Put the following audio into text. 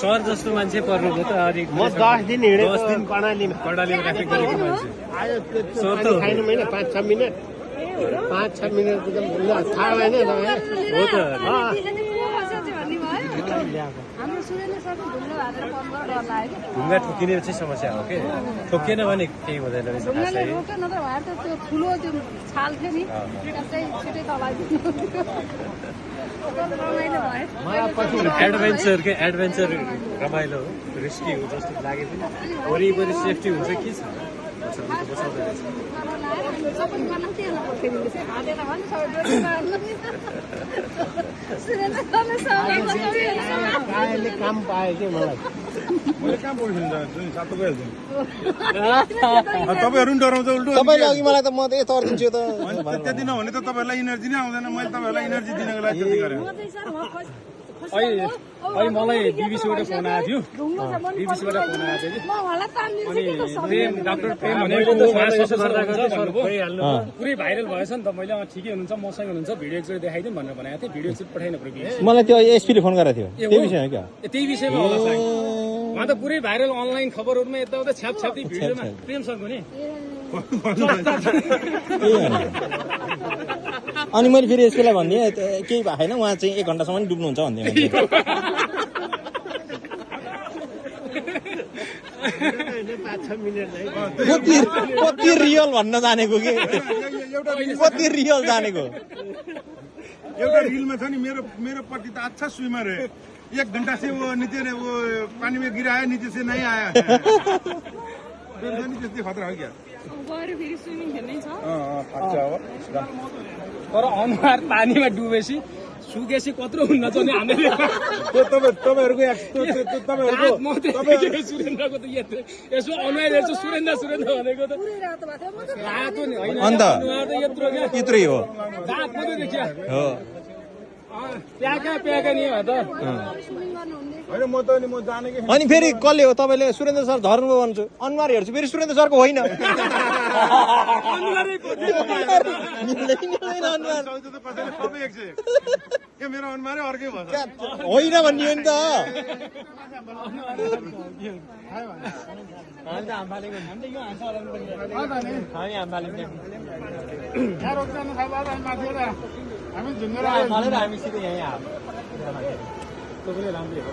सहर जस्तो मान्छे पर्नुभयो त अलिक म 10 दिन हिँडेको कर्णालीमा ट्राफिक गरेको मान्छे आयो खाइनु होइन 5-6 मिनट 5-6 मिनट थाहा भएन हो त ढुङ्गा ठोकिने चाहिँ समस्या हो कि ठोकिएन भने केही हुँदैन रहेछ एडभेन्चर रमाइलो हो रिस्की हो जस्तो लाग्यो पनि वरिपरि सेफ्टी हुन्छ के छ बचाउँदै रहेछ काम पायो कि मलाई मैले काम पाउँछु नि सातो गइहाल्छु तपाईँहरू पनि डराउँछ उल्टो तपाईँले अघि मलाई त म त यता अर्किन्छु त त्यति नहुने त तपाईँहरूलाई इनर्जी नै आउँदैन मैले तपाईँहरूलाई इनर्जी दिनको लागि त्यति गरेँ अहिले मलाई बिबिसीबाट फोन आएको थियो बिबिसीबाट फोन आएको थियो अनि डाक्टर प्रेम भनेको पुरै भाइरल भएछ नि त मैले ठिकै हुनुहुन्छ मसँग हुनुहुन्छ भिडियो एकचोटि देखाइदिउँ भनेर भनेको थिएँ भिडियो चाहिँ पठाइन मलाई त्यो एसपीले फोन गरेको थियो त्यही विषयमा क्या त्यही विषयमा होला सायद उहाँ त पुरै भाइरल अनलाइन खबरहरूमा यताउता छ्यापछ्याप्ती भिडियोमा प्रेमसँग नि अनि मैले फेरि यसकोलाई भनिदिएँ केही भएन उहाँ चाहिँ 1 घन्टासम्म डुब्नुहुन्छ भन्दै कति रियल भन्न जानेको कि कति रियल जानेको एउटा रिलमा छ नि मेरो पति त अच्छा स्विमर है 1 घंटा से वो नीचे वो पानी में गिरा है नीचे से नहीं आया त्यस्तै खतरा हो क्या तर अनुहार पानीमा डुबेपछि सुकेपछि कत्रो हुन्न चाहिँ हामीले सुरेन्द्रको त यसो अनुहार हेर्छु सुरेन्द्र भनेको त रातो नि होइन अनुहार त यत्रै हो दाँत मात्रै देखिया प्याका नि हो त अनि फेरि कसले हो तपाईँले सुरेन्द्र सर झर्नुभयो भन्छु अनुहार हेर्छु फेरि सुरेन्द्र सरको होइन मेरो अनुहारै अर्कै भयो होइन भनियो नि त हामी सिधै यहीँ आएको तपाईँले राम्रै हो